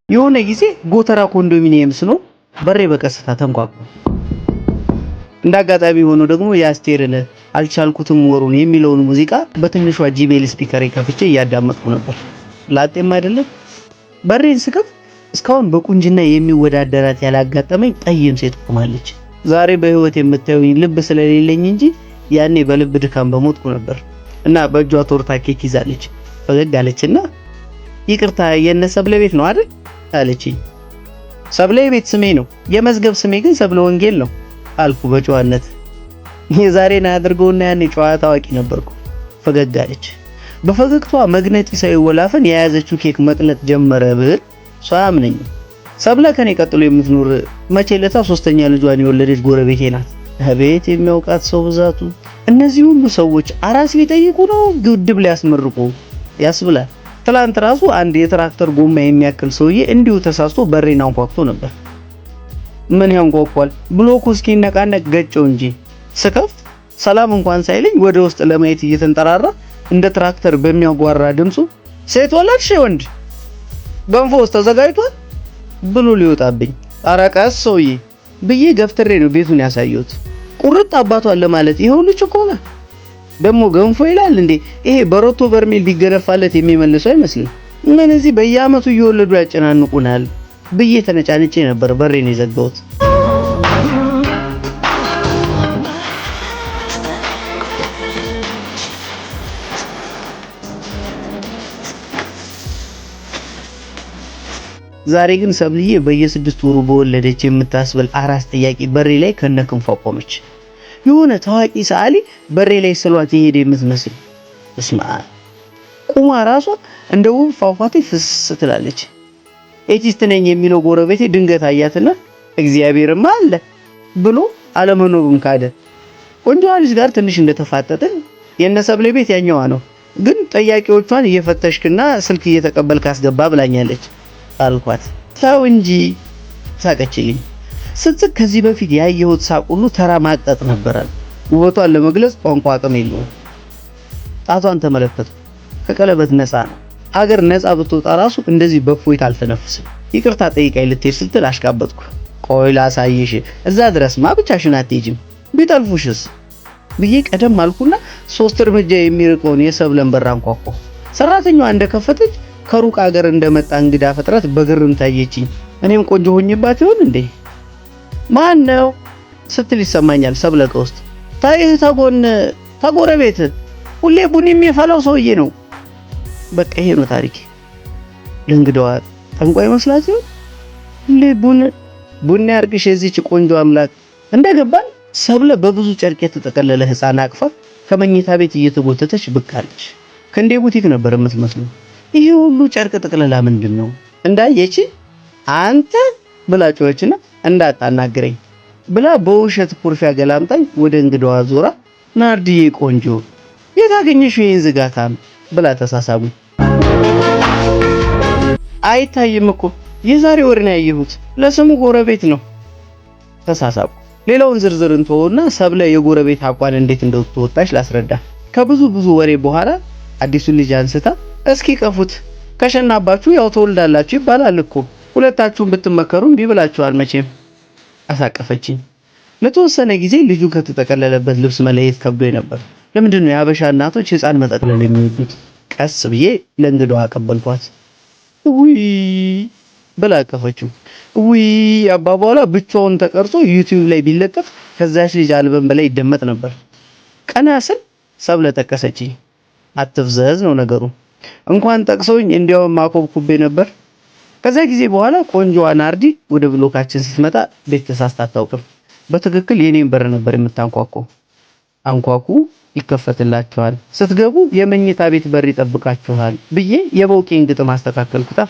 የሆነ ጊዜ ጎተራ ኮንዶሚኒየም ስኖር በሬ በቀስታ ተንኳኳ። እንደ አጋጣሚ ሆኖ ደግሞ የአስቴርን አልቻልኩትም ወሩን የሚለውን ሙዚቃ በትንሿ JBL speaker ከፍቼ እያዳመጥኩ ነበር። ላጤም አይደለም። በሬን ስከፍት እስካሁን በቁንጅና የሚወዳደራት ያላጋጠመኝ ጠይም ሴት ቆማለች። ዛሬ በህይወት የምታዩኝ ልብ ስለሌለኝ እንጂ ያኔ በልብ ድካም በሞትኩ ነበር። እና በእጇ ቶርታ ኬክ ይዛለች። ፈገግ አለችና ይቅርታ የነ ሰብለ ቤት ነው አይደል አለችኝ። ሰብለ የቤት ስሜ ነው፣ የመዝገብ ስሜ ግን ሰብለ ወንጌል ነው አልኩ በጨዋነት። የዛሬን አያድርገውና ያኔ ጨዋ ታዋቂ ነበርኩ። ፈገግ አለች። በፈገግቷ መግነጢሳዊ ወላፈን የያዘችው ኬክ መቅለጥ ጀመረ ብል ሰው አያምነኝም። ሰብለ ከኔ ቀጥሎ የምትኖር መቼ ለታ ሶስተኛ ልጇን የወለደች ጎረቤቴ ናት። አቤት የሚያውቃት ሰው ብዛቱ! እነዚህ ሁሉ ሰዎች አራስ ሊጠይቁ ነው ግድብ ሊያስመርቁ ያስብላል። ትላንት ራሱ አንድ የትራክተር ጎማ የሚያክል ሰውዬ እንዲሁ ተሳስቶ በሬን አንኳኩቶ ነበር። ምን ያንኳኳል? ብሎኩ እስኪነቃነቅ ገጨው እንጂ። ስከፍት ሰላም እንኳን ሳይለኝ ወደ ውስጥ ለማየት እየተንጠራራ እንደ ትራክተር በሚያጓራ ድምፁ ሴት ወለድሽ ወንድ ገንፎስ ተዘጋጅቷል ብሎ ሊወጣብኝ፣ ኧረ ቀስ ሰውዬ ብዬ ገፍትሬ ነው ቤቱን ያሳየሁት። ቁርጥ አባቷን ለማለት ይኸው ልጅ እኮ ነው። ደግሞ ገንፎ ይላል እንዴ? ይሄ በሮቶ በርሜል ቢገነፋለት የሚመልሰው አይመስልም። ምን እዚህ በየአመቱ እየወለዱ ያጨናንቁናል ብዬ ተነጫንጬ ነበር በሬን የዘጋሁት። ዛሬ ግን ሰብልዬ በየስድስት ወሩ በወለደች የምታስብል አራስ ጥያቄ በሬ ላይ ከነክንፏ ቆመች። የሆነ ታዋቂ ሰዓሊ በሬ ላይ ስሏት የሄደ የምትመስል እስማ ቁማ ራሷ እንደ ውብ ፏፏቴ ፍስ ትላለች። Atheist ነኝ የሚለው ጎረቤቴ ድንገት አያትና እግዚአብሔርማ አለ ብሎ አለመኖሩን ካደ። ቆንጆዋ ልጅ ጋር ትንሽ እንደተፋጠጥን የነሰብሌ ቤት ያኛዋ ነው፣ ግን ጠያቂዎቿን እየፈተሽክና ስልክ እየተቀበልክ አስገባ ብላኛለች አልኳት። ተው እንጂ ሳቀችልኝ። ስትስቅ ከዚህ በፊት ያየሁት ሳቅ ሁሉ ተራ ማቅጠጥ ነበረ። ውበቷን ለመግለጽ ቋንቋ አቅም የለውም። ጣቷን ተመለከትኩ። ከቀለበት ነፃ ነው። ሀገር ነፃ ብትወጣ ራሱ እንደዚህ በእፎይታ አልተነፍስም። ይቅርታ ጠይቃኝ ልትሄድ ስትል አሽቃበጥኩ። ቆይ ላሳይሽ፣ እዛ ድረስማ ብቻሽን አትሄጂም፣ ቢጠልፉሽስ ብዬ ቀደም አልኩና 3 እርምጃ የሚርቀውን የሰብለን በር አንኳኳሁ። ሰራተኛዋ እንደከፈተች ከሩቅ ሀገር እንደመጣ እንግዳ ፍጥረት በግርም ታየችኝ። እኔም ቆንጆ ሆኜባት ይሆን እንዴ? ማን ነው ስትል ይሰማኛል። ሰብለ ከውስጥ ታይህ ተጎን ተጎረቤት ሁሌ ቡኒ የሚፈላው ሰውዬ ነው። በቃ ይሄ ነው ታሪኬ። ለእንግዳዋ ጠንቋይ መስላት ይሆን? ሁሌ ቡኒ ያርግሽ የዚች ቆንጆ አምላክ። እንደገባን ሰብለ በብዙ ጨርቅ የተጠቀለለ ሕፃን አቅፋ ከመኝታ ቤት እየተጎተተች ብቅ አለች። ክንዴ ቡቲክ ነበር የምትመስለው። ይሄ ሁሉ ጨርቅ ጥቅለላ ምንድን ነው? እንዳየች አንተ ብላ ጮኸችና እንዳታናግረኝ ብላ በውሸት ኩርፊያ ገላምጣኝ ወደ እንግዳዋ ዞራ ናርድዬ ቆንጆ የት አገኘሽው ይሄን ዝጋታም ብላ ተሳሳቡ። አይታይም እኮ የዛሬ ወር ነው ያየሁት፣ ለስሙ ጎረቤት ነው። ተሳሳቡ። ሌላውን ዝርዝር እንተወውና ሰብለ የጎረቤት አቋን እንዴት እንደተወጣች ላስረዳ። ከብዙ ብዙ ወሬ በኋላ አዲሱን ልጅ አንስታ እስኪ ቀፉት፣ ከሸናባችሁ ያው ትወልዳላችሁ ይባላል እኮ ሁለታችሁም ብትመከሩ እምቢ ብላችኋል መቼም። አሳቀፈችኝ። ለተወሰነ ጊዜ ልጁ ከተጠቀለለበት ልብስ መለየት ከብዶኝ ነበር። ለምንድን ነው የሀበሻ እናቶች ሕፃን መጠቅለል የሚወዱት? ቀስ ብዬ ለእንግዳዋ አቀበልኳት። ውይ ብላ አቀፈችው። ውይ አባባሏ ብቻውን ተቀርጾ ዩቲዩብ ላይ ቢለጠፍ ከዛች ልጅ አልበም በላይ ይደመጥ ነበር። ቀና ስል ሰብለ ጠቀሰችኝ። አትፍዘዝ ነው ነገሩ። እንኳን ጠቅሰውኝ እንዲያውም አኮብኩቤ ነበር። ከዛ ጊዜ በኋላ ቆንጆዋ ናርዲ ወደ ብሎካችን ስትመጣ ቤት ተሳስታ አታውቅም። በትክክል የኔን በር ነበር የምታንኳኳው። አንኳኩ፣ ይከፈትላችኋል፣ ስትገቡ የመኝታ ቤት በር ይጠብቃችኋል ብዬ የበውቄን ግጥም አስተካከልኩታ።